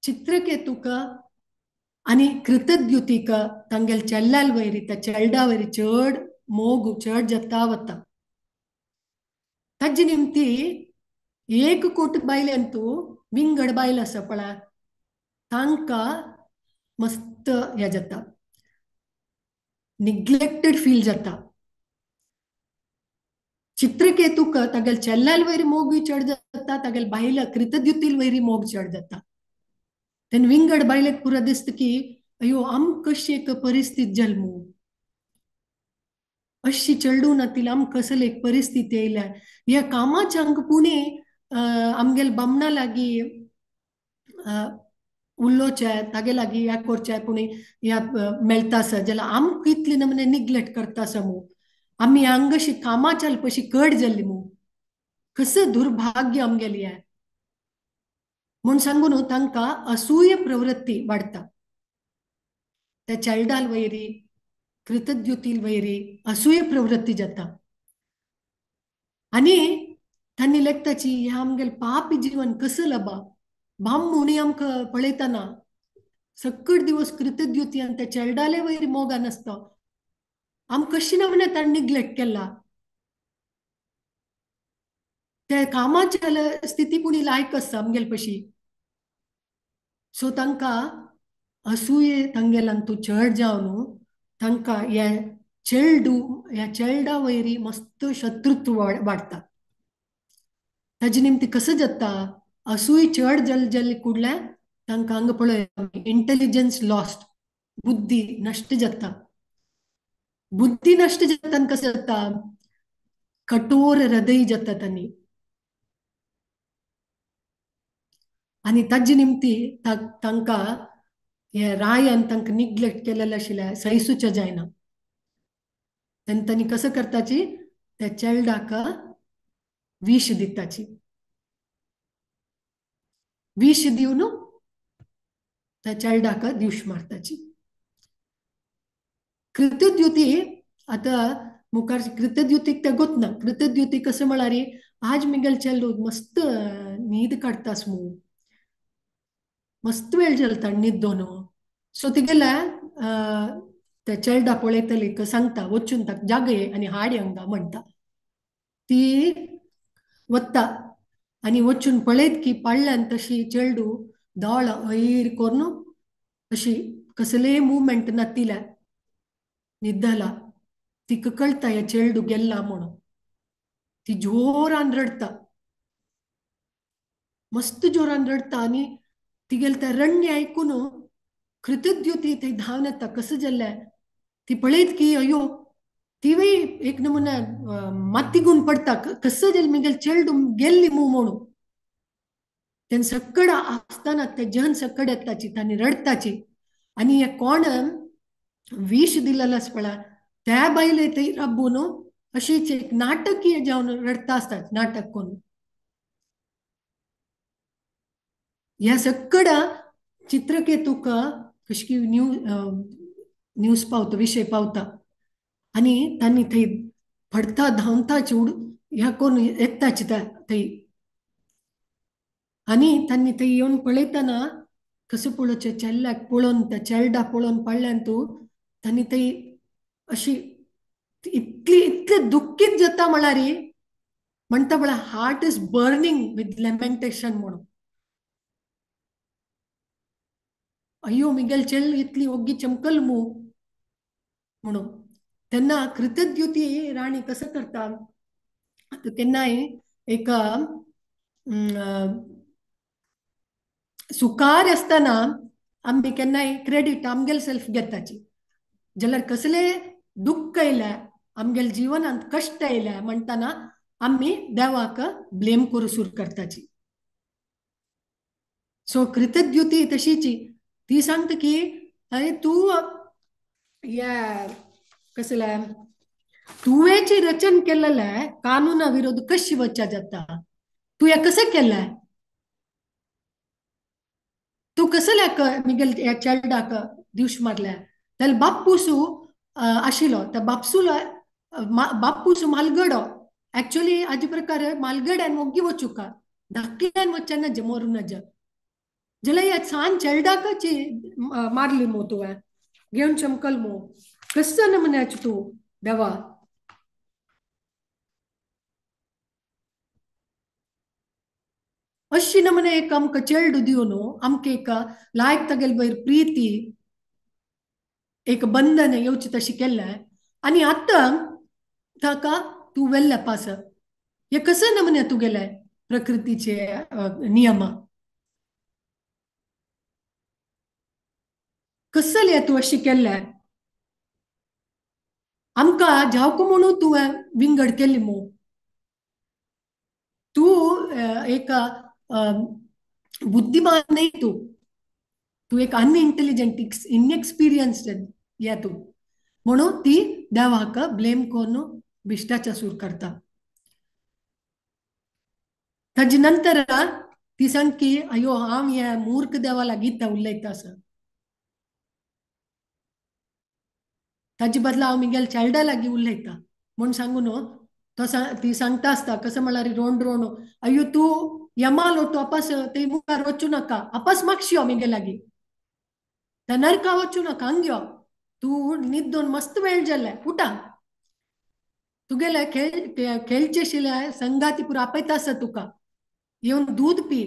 चित्रकेतूक आनी कृतद्युतीक तांगेल चेल्ल्याल वयर त्या चेडा वयर चड मोग चड जाता वता. ताजे निमती एक कोट बायल्यान तूं विंगड बायल आसा पळय तांकां मस्त हें जाता, निग्लेक्टेड फील जाता. चित्रकेतूक तागेल चेल्ल्याल वयर मोगूय चड जाता, तागेल बायला कृतद्युतील वयर मोग चड जाता. तेन्ना विंगड बायलेक पुरो दिसता की अयो आमकां कशी एक परिस्थिती जल्मू, अशी चेडूं नातिल्ली आमकां कसली एक परिस्थिती येयल्या, ह्या कामाच्या आमकां पुणे आमगेले बामणा लागीं उलोवचें तागे लागीं ह्या करचें पुणे ह्या मेळटा आसा जाल्यार आमकां इतली नमने निग्लेक्ट करता आसा मू, आमी हांगाशी कामाच्या पशी कड जाल्ली मू, कसं दुर्भाग्य आमगेली हें म्हूण सांगून न्हू तांकां असूय प्रवृत्ती वाडटा. त्या चेडवाल वयरी कृतद्युतील वयरी असूय प्रवृत्ती जाता. आनी तांणी लेखताची ह्या आमगेले पापी जीवन कसं लबा बामणी आमकां पळयतना सकट दिवस कृतद्युती आनी त्या चेडवाले वयर मोगान आसता, आमकां कशी नमने ताणें निग्लेक्ट केला, त्या कामाच्या स्थिती पुणी लायक आसता आमगेले पशी. सो तांकां असूये तांगेल्यान तूं चड जावन तांकां ह्या चेडू ह्या चेडा वयरी मस्त शत्रुत्व वाडटा. ताजे निमती कसं जाता असूय चड जल जल कुडल्या तांकां हांगा पळय इंटेलिजन्स लॉस्ट, बुद्धी नश्ट जाता. बुद्धी नश्ट जाता कसं जाता कठोर हृदय जाता तांणी. आनी ताजे निमती तांकां हे रायान तांकां निग्लेक्ट केलेलें आशिल्लें सहिसूचें जायना. तेन्ना तांणी कसं करताची त्या चेल्डाक विष दिताची. विष दिवन त्या चेल्डाक दिवश मारताची. कृतद्युती आता मुखार कृतद्युतीक ते गोतना. कृतद्युती कसं म्हळ्यार आज मिगेल चेल्डू मस्त न्हीद काडटास मू, मस्त वेळ चलता न्हीद दोन. सो तिगेल्या त्या चेल्डा पळयतली सांगता वचून ताका जागय आनी हाड हांगा म्हणटा. ती वता आनी वचून पळयत की पाडल्यान तशी चेल्डू दोळ अयर करून अशी कसलेय मुवमेंट नातिल्या न्हिदला. तिका कळटा हे चेल्डू गेल्ला म्हणून. ती जोरान रडटा, मस्त जोरान रडटा आनी तिगेले तें रडणें आयकून कृतद्युती थंय धांवन येता. कसं जाल्लें ती पळयत की अयो तिवूय एक नमुना माती गुण पडटा. कसं जालें मिगेल चेल्डू गेल्ली मू म्हणून. तेन्ना सकड आसतना ते जन सकड येताची तांणी रडटाची आनी हे कोण विष दिलेलो आसा पळय त्या बायले थंय राबून अशीच एक नाटकीय जावन रडटा आसतात नाटक करून. ह्या सकड चित्रकेतूक कशी न्यूज पावता, विशय पावता आनी तांणी थंय फडता धांवता उड ह्या कोण येताची थंय आनी तांणी थंय येवन पळयतना कसं पळोवचें चेल्ल्याक पळोवन त्या चेल्डा पळोवन पडल्यान तूं तांणी थंय अशी इतली इतले दुःखीत जाता म्हळ्यार म्हणटा म्हळ्यार heart is burning with lamentation म्हणून. अय्यो मिगेल चेल इतली ओग्गी चमकल मू म्हणून. तेन्ना कृतद्युती राणी कसं करता आतां केन्नाय एक सुखार आसतना आमी केन्नाय क्रेडीट आमगेल सेल्फ घेताची. जाल्यार कसले दुःख आयल्या आमगेल जिवनांत कश्ट आयल्या म्हणटना आमी देवाक ब्लेम करूं सुरू करताची. सो कृतद्युती तशीची ती सांगता की अरे तूं ह्या कसल्या तुवें रचन केलेलें कानुना विरोध कशी वच्चा जाता, तूं हें कसं केलें, तूं कसल्या मिगेल ह्या चेल्डाक दिवश मारल्या. जाल्यार बाप्पूसू आशिल्लो त्या बापसूलो बाप्पूसू मालगडो एक्चुअली हाजे प्रकार मालगड्यान ओग्गी वचुका धाकल्यान वच्चा नज मोरू नज. जाल्यार ह्या सान चेल्डाकची मारली मू तुवें घेवन चमकल मू कसं नमुन्याचें तूं देवा. अशी नमुने एक आमकां चेल्डू दिवन आमकां एक लायक तागेले बयर प्रिती एक बंधन येवचें तशें केल्लें आनी आतां ताका तूं वेल्ल्या पास हे कसं नमुने तुगेले प्रकृतीचे नियम कसले तूं अशें केल्लें आमकां जावक म्हणून तुवें विंगड केली मू. तूं एक बुद्धिमान न्हय तूं, तूं एक अनइंटेलिजंट इनएक्सपिरियन्स्ड या तूं म्हणून ती देवाक ब्लेम करून बिश्टाच्या सूर करता. ताजे नंतर ती सांग की अयो हांव ह्या मूर्ख देवा लागीं उलयता आसा, ताजे बदला हांव मिगेल चेल्डा लागीं उलयता म्हूण सांगून तो ती सांगता आसता कसं म्हळ्यार रोंड रोंड अयो तूं यमा लोटो अपास थंय मुखार वचूं नाका, अपास मागशी यो मिगे लागीं, त्या नरका वचूं नाका, हांग यो तूं न्हिदून मस्त वेळ जाल्ले उठा तुगेले खेळचे आशिल्ले संगाती पुरो आपयता आसा तुका, येवन दूद पी,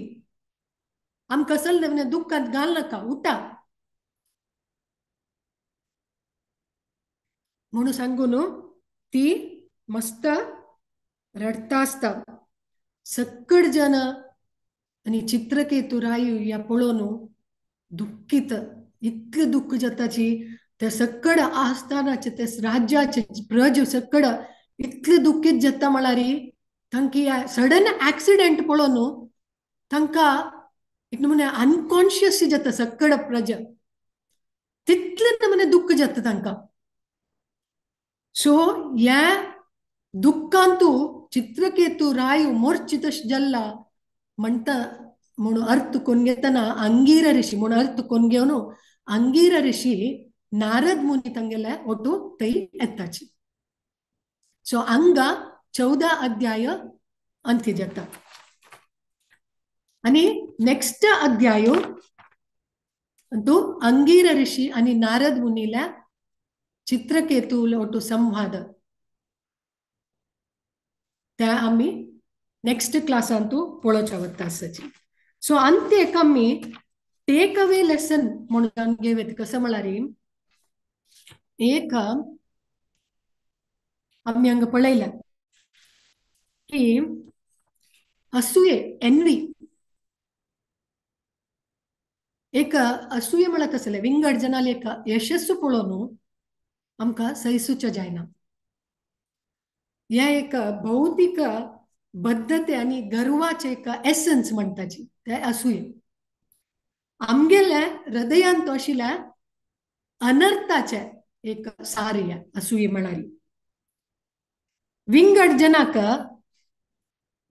आमकां कसले दुःखांत घाल नाका, उठा म्हणून सांगून ती मस्त रडटा आसता. सकड जन आनी चित्रकेतू रायू ह्या पळोवन दुःखीत इतलें दुःख जाताची त्या सकड आस्थानाचे त्या राज्याचे प्रज सकड इतले दुःखीत जाता म्हळ्यार तांकां सडन एक्सिडेंट पळोवन तांकां एक नमुने अनकॉन्शियस जाता सकड प्रजा, तितलें नमुने दुःख जाता तांकां. सो ह्या दुःखांतु चित्रकेतु रायु मोर्चित जल्ला म्हणता म्हणून अर्थ कोण घेताना अंगीर ऋषी म्हणून अर्थ कोण घेवन अंगीर ऋषी नारद मुनी ತಂಗೆಲ್ಲ ಒಟ್ಟು ತೈ ಎತ್ತಾಚಿ. ಸೊ ಅಂಗ 14 अध्याय अंत्य जाता आणि नेक्स्ट अध्याय अंतु अंगीर ऋषी आणि नारद मुनीला चित्रकेतु ಒಟ್ಟು संवाद त्या आम्ही नेक्स्ट क्लास अंतु पळोवच्या वता आसाची. सो अंत्येक आमी टेक अवे लेसन म्हणून घेवत कसं म्हळ्यार एक आमी हांगा पळयला की असूये एनवी एक असूये म्हळ्यार कसलें विंगड जनाले एक यशस्सु पळोवन आमकां सहिसूचें जायना. ह्या एक भौतिक बद्धते आनी गर्वाचे एक एसन्स म्हणटाची ते असूये आमगेल्या हृदयांत आशिल्ल्या अनर्थाचे एक सार ह्या असूये म्हळ्यार. विंगड जनाक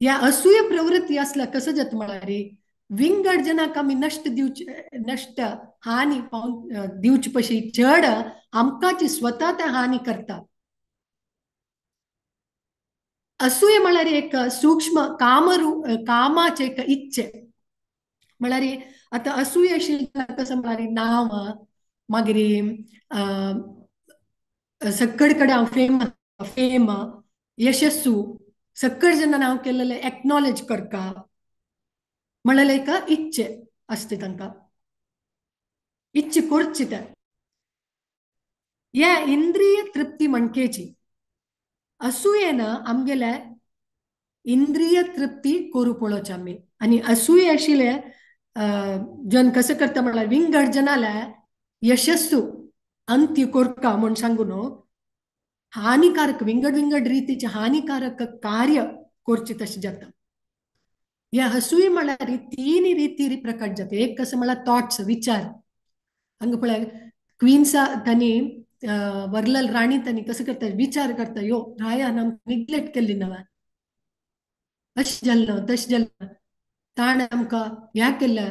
ह्या असूय प्रवृत्ती आसल्या कसं जाता म्हळ्यार विंगड जनाक आमी नश्ट दिवचे नश्ट हानी पावन दिवचे पशी चड आमकांची स्वता ते हानी करता. असूय म्हळ्यार एक सूक्ष्म कामरू कामाचे एक इच्छे म्हळ्यार आतां असूय आशिल्ल्या कसं म्हळ्यार नांव मागीर सक्कड कडेन हांव फेम फेम यशस्सू सक्कड जनान हांव केल्लें एक्नॉलेज करता म्हळ्यार एक इच्छे आसता तांकां इच्छे करची ते ह्या इंद्रिय तृप्ती म्हणकेची असूयेन आमगेल्या इंद्रिय तृप्ती करू पळोवची आमी. आनी असूय आशिल्ले जन कसं करता म्हळ्यार विंगड जनाल्या यशस्सू अंत्य कोरका म्हूण सांगून हानिकारक विंगड विंगड रितीचे हानिकारक कार्य करचे तशें जाता. ह्या असूय म्हळ्यार तीन रिती प्रकट जाता. एक कसं म्हळ्यार थॉट्स विचार हांगा पळय क्विन्सा तांणी वरलल राणी तांणी कसं करता विचार करता यो रायान आमकां निग्लेक्ट केल्ली नवा अशें जालें ना तशें जालें ना ताणें आमकां ह्या केल्या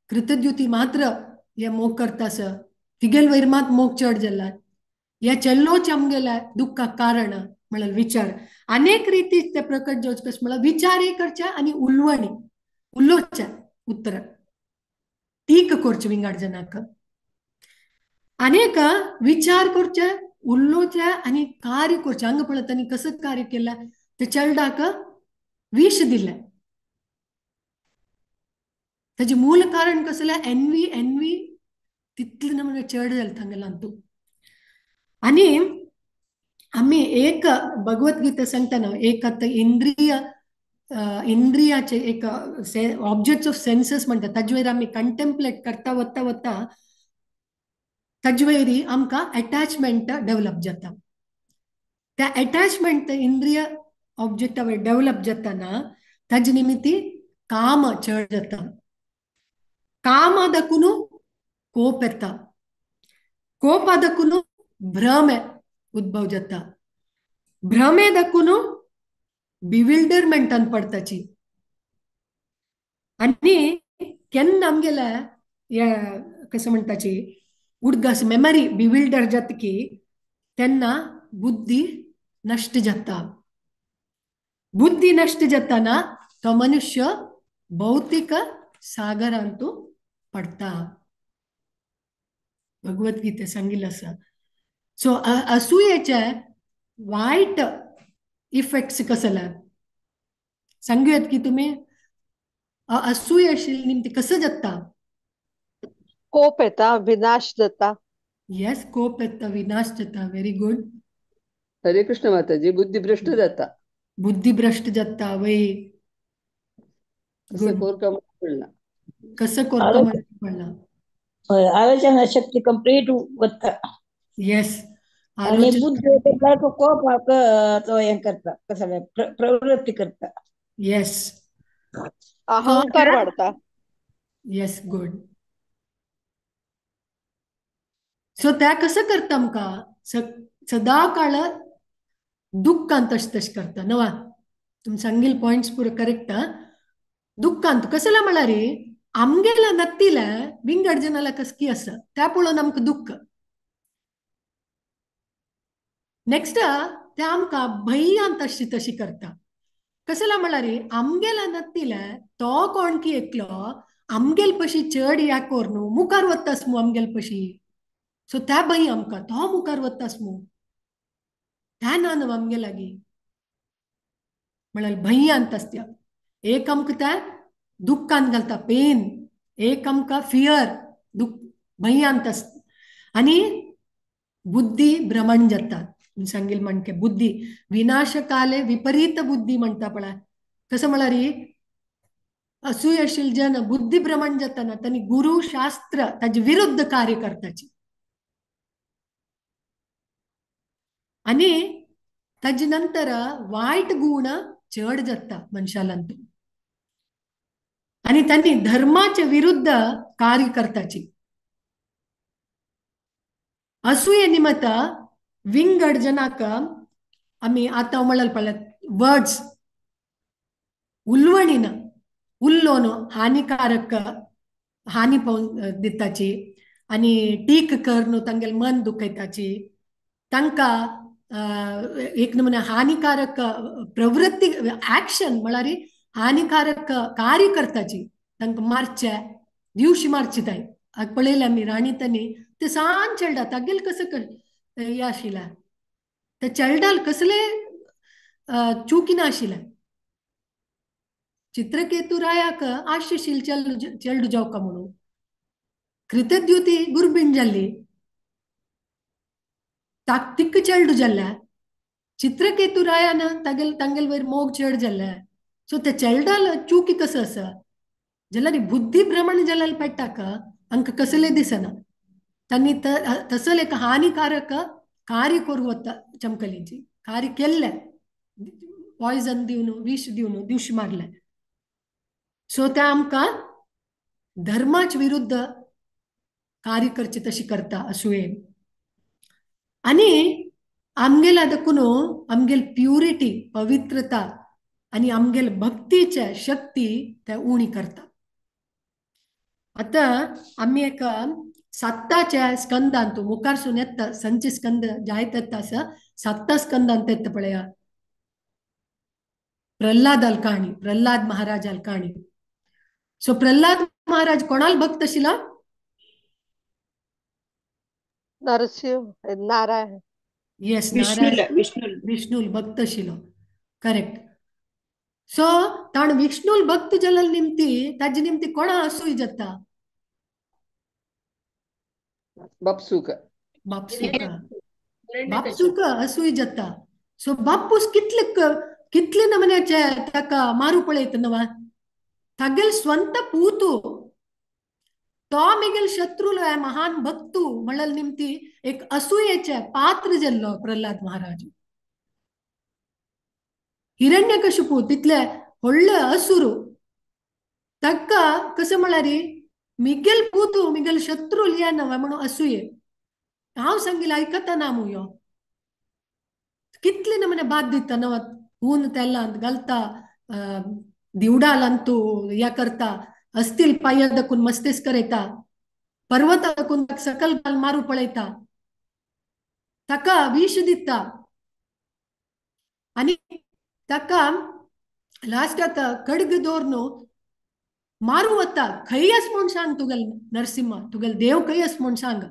कृतद्युती मात्र हे मोग करता सर तिगेल वयर मात मोग चड जाला ह्या चेल्लोच आमगेल्या दुःखाक कारण म्हळ्यार विचार अनेक रिती ते प्रकट जावचे कशें म्हळ्यार विचारय करचे आनी उलोवणी उलोवचें उतरां टीक करचें विंगड जनाक अनेक विचार करचे उलोवचे आनी कार्य करचें. हांगा पळय तांणी कसं कार्य केलें ते चेडवाक विश दिलें ताजें मूल कारण कसलें एनवी एनवी तितलें नमुने चड जालें तांगेलें अंतू. आनी आमी एक भगवद्गीता सांगता न्हू एक आतां इंद्रिय इंद्रियाचे एक ऑब्जेक्ट्स ऑफ सेन्सेस म्हणटा ताजे वयर आमी कंटेम्पलेट करता वता वता ताजे वयर आमकां एटॅचमेंट डेवलप जाता. त्या एटॅचमेंट इंद्रिय ऑब्जेक्टा वयर डेवलप जाताना ताजे निमित्ती काम चड जाता. काम दाखून कोप येता कोपा दाखून भ्रम उद्भव जाता भ्रमे दाखून बिविल्डरमेंटान पडताची. आनी केन्ना आमगेल्या ह्या कसं म्हणटाची उडगास मेमरी बिविल्डर जाता की तेन्ना बुद्धी नश्ट जाता. बुद्धी नश्ट जाताना तो मनुष्य भौतिक सागरांतु पडता. भगवद्गीते सांगिल्लें आसा. सो असूयेचे वायट इफेक्ट्स कसले सांगूयात की तुमी असूय आशिल्ली निमती कसं जाता कोप येता विनाश जाता. येस कोप येता विनाश जाता. Very good. हरे कृष्ण माताजी बुद्धी भ्रष्ट जाता बुद्धी भ्रष्ट जाता वय कसं कोरका पडला कसं कोरका पडला आलोचना शक्ती कंप्लीट वता. येस आणि बुद्धी कोप तो हे करता कसं प्रवृत्ती करता. येस अहंकार वाढता. Yes good. सो त्या कसं करता आमकां सदा काळ दुःखांत तशें तशें करता नवा. तुम सांगील पॉयंट्स पुरो करेक्ट. दुःखांत कसला म्हळ्यार आमगेला नत्तीला विंगड जनाला कसकी आसा त्या पळोवन आमकां दुःख. नेक्स्ट ते आमकां भंयान तशी तशी करता. कसला म्हळ्यार आमगेला नत्तीला तो कोण की एकलो आमगेल पशी चड या कोर न्हू मुखार वतास मू आमगेल पशी. सो त्या भंय आमकां तो मुखार वतास मू त्या ना न्हू आमगे लागीं म्हळ्यार भंयान आसता. एक आमकां त्या दुःखान घालता पेन, एक आमकां फियर दुःख भंयांत आसता आनी बुद्धी भ्रमण जाता. सांगील म्हणके बुद्धी विनाशकाले विपरीत बुद्धी म्हणटा पळय. कसं म्हळ्यार असूयशील जन बुद्धी भ्रमण जाताना तांणी गुरु शास्त्र ताजे विरुद्ध कार्य करताची आनी ताजे नंतर वायट गुण चड जाता मनशालांत आनी तांणी धर्माचे विरुद्ध कार्य करताची. असूये निमत विंगड जनाक आमी आतां म्हळ्यार पळयात वर्ड्स उलवणीन उल्लोन हानिकारक हानी पावन दिताची आनी टीक करून तांगेले मन दुखयताची. तांकां एक नमुने हानिकारक प्रवृत्ती ऍक्शन म्हळ्यार हानिकारक कार्य करताची. तांकां मारचे दिवशी मारची ताय पळयलें आमी राणी तांणी ते सान चेडा तागेल कसं हे आशिल्लें ते चेडाल कसले चुकी नाशिल्लें. चित्रकेतू रायाक आशशील चेल्डू जावका म्हणून कृतद्युती गुरबीण जाल्ली ताकतिक चेल्डू जाल्ल्या चित्रकेतू रायान तागेल तांगेल वयर मोग चेड जाल्ल्या. सो ते चेल्डाल चुकी कसं आसा जाल्यार बुद्धी भ्रमण जाल्यार पेट्टाक आमकां कसलें दिसना. तांणी तसले एक हानिकारक कार्य करूं वता चमकलीची कार्य केल्लें पॉयजन दिवन विष दिवन दिवशी मारलें. सो ते आमकां धर्माच विरुद्ध कार्य करचे तशी करता असूये. आनी आमगेल्या देखून आमगेल प्युरिटी पवित्रता आनी आमगेल भक्तीचे शक्ती ते उणी करता. आतां आमी एक सात्ताच्या स्कंदांत मुखारसून येता संच स्कंद जायत येता आसा सात्ता स्कंदांत येता पळया प्रल्हाद काणी प्रल्हाद महाराज काणी. सो प्रल्हाद महाराज कोणाल भक्त आशिल्ला? नरसिंह नारायण. येस नारायण विष्णु विष्णुल भक्त आशिल्लो करेक्ट. सो ताण विष्णुल भक्त जाल्यार निमती ताजे निमती कोणा असूय जाता? बापसूक बापसूक बापसूक असूय जाता. सो बापूस कितले कितले नमन्याचे ताका मारू पळयत नवा तागेल स्वंत पूतू तो मिगेल शत्रुलो महान भक्तू म्हणल्यार निमती एक असूयेचे पात्र जाल्लो प्रल्हाद महाराज. हिरण्यकशिपू तितले व्हडले असुरू ताका कसं म्हळ्यार मिगेल पूतू मिगेल शत्रू लिया नवा म्हणून असूये हांव सांगील आयकता ना मुयो कितले नमने बाद दिता नवा हून तेलांत घालता दिवडालांतू या करता असतील पाया दकून मस्तीस करयता पर्वता दकून सकल घाल मारू पळयता ताका विष दिता आनी ताका लास्टाक खड्ग दवरून मारू वता. खंय आस म्हूण सांग तुगेल नरसिंहा तुगेल देव खंय आस म्हूण सांग.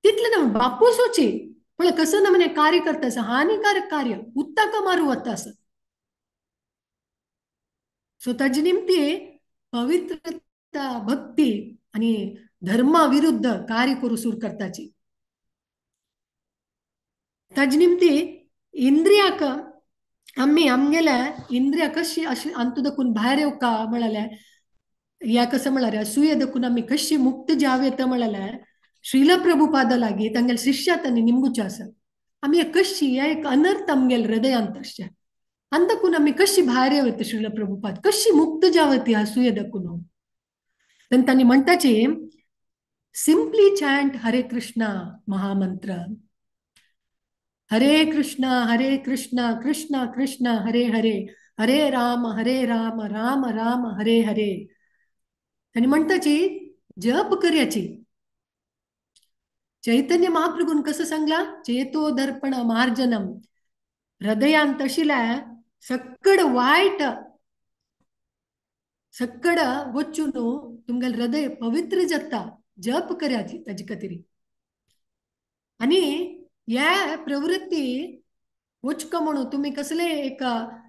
तितले ना बापूसूची पण कसं नमने कार्य करता आसा हानिकारक कार्य उत्ताका मारू वता आसा. सो ताजी निमती पवित्रता भक्ती आनी धर्मा विरुद्ध कार्य करूं सुरू करताची. ताजी निमती इंद्रियाक आमी आमगेल्या इंद्रिया कशी अशी अंतू दकून भायर येवका म्हळ्यार या कसं म्हळ्यार असूये दकून आमी कशी मुक्त जावं येता म्हळ्यार श्रील प्रभुपाद लागीं तांगेले शिष्या तांणी निमगुचें आसा. आमी कशी ह्या एक अनर्थ आमगेले हृदयांत आसचें आनी दकून आमी कशी भायर येवं श्रील प्रभुपाद कशी मुक्त जावं ती असूये दकून. तेन्ना तांणी म्हणटाची सिम्पली चॅन्ट हरे कृष्णा महामंत्र. हरे कृष्णा हरे कृष्णा कृष्णा कृष्णा हरे हरे हरे राम हरे राम राम राम हरे हरे. आनी म्हणताची जप करयाची. चैतन्य महाप्रभून कसं सांगला, चेतो दर्पण मार्जनम. हृदयान तशिल्या सक्कड वायट सक्कड वचून तुमगेल हृदय पवित्र जाता जप करयाची ताजी खातीर. आनी ह्या प्रवृत्ती वचका म्हणून तुम्ही कसले एक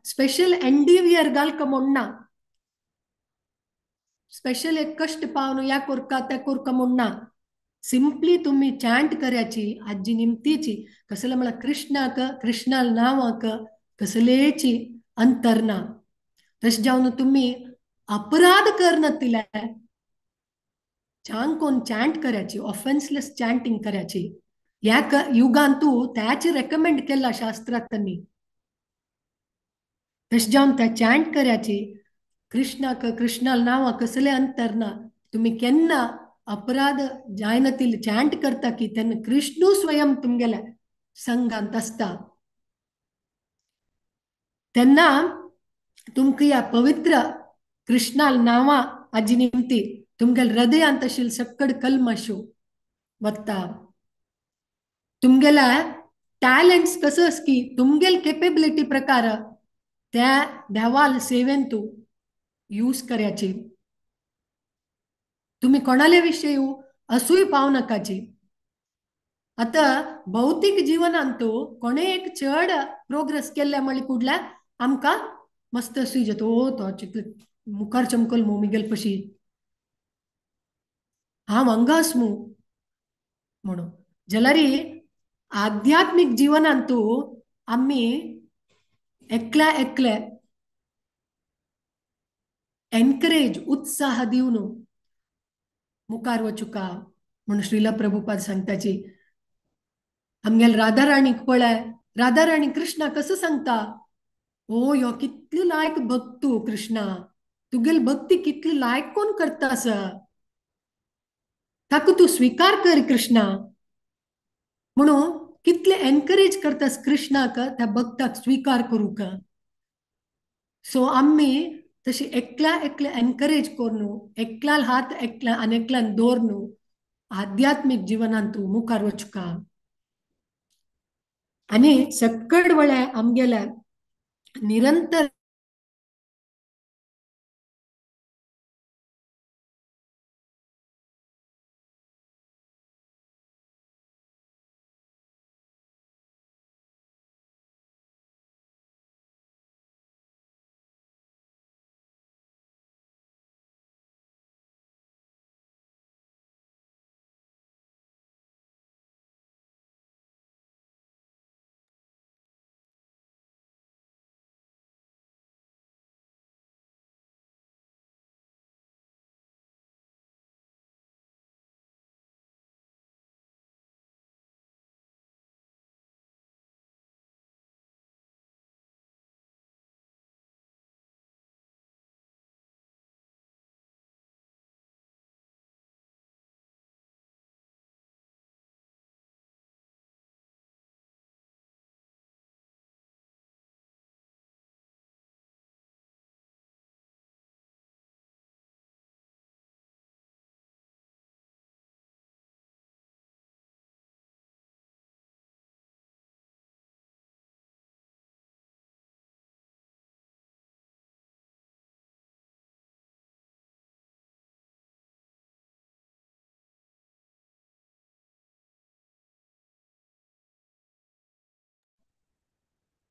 स्पेशल एंडिवियर घालका म्हण ना, स्पेशल एक कष्ट पावन या कोरका त्या कोरका म्हण ना. सिंपली तुम्ही चॅन्ट करायची आजी निमतीची कसले म्हळ्यार कृष्णाक कृष्णाल नांवाक कसलेची अंतर ना. तशें जावन तुम्ही अपराध करनातिले चांग कोण चॅन्ट करायची, ऑफेन्सलेस चॅन्टिंग करायची. ह्या युगांतू त्याच रेकमेंड केला शास्त्रात त्यांनी. तशें जावन त्या चॅन्ट करायची कृष्णाक कृष्णाल नांवा कसले अंतर ना. तुम्ही केन्ना अपराध जायनातील चॅन्ट करता की तेन्ना कृष्णू स्वयं तुमगेल्या संघांत आसता. तेन्ना तुमकां ह्या पवित्र कृष्णाल नांवा आजी निमती तुमगेल्या हृदयांत आशिल्ले सक्कड कल्मशू वता. तुमगेल्या टॅलंट्स कसं की तुमगेल केपेबिलिटी प्रकार त्या देवाल सेवेन तू यूज करायची. तुम्ही कोणाले विषयी असूय पाव नकाची. आता भौतिक जीवनांत तो कोणे एक चड प्रोग्रेस केल्ल्या म्हळ्यार कुडल्या आमकां मस्त असूय जाता, ओ तो चितले मुखार चमकल मू मिगेल पशी हांव हांगा मू म्हणून. जाल्यार आध्यात्मिक जीवनांत आमी एकल्या एकले एनकरेज उत्साह दिवन मुखार वचुका म्हणून श्रीला प्रभुपाद सांगताची. आमगेल राधाराणीक पळय, राधाराणी कृष्णा कसं सांगता, ओ यो कितली लायक भक्तू कृष्णा, तुगेल भक्ती कितली लायक कोण करता आसा, ताका तूं स्विकार कर कृष्णा म्हणून कितले एनकरेज करतास कृष्णाक त्या भक्ताक स्विकार करूंक. सो आमी तशी एकल्या एकल्या एनकरेज करून एकल्याल हात एकल्या आनी एकल्यान दवरून आध्यात्मीक जिवनांत मुखार वचुका. आनी सक्कड वेळार आमगेल्या निरंतर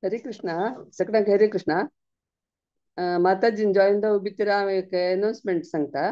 हरे कृष्णा, सगळ्यांक हरे कृष्णा. माताजीन जॉईन जावं भितर हांव एक अनाउन्समेंट सांगता.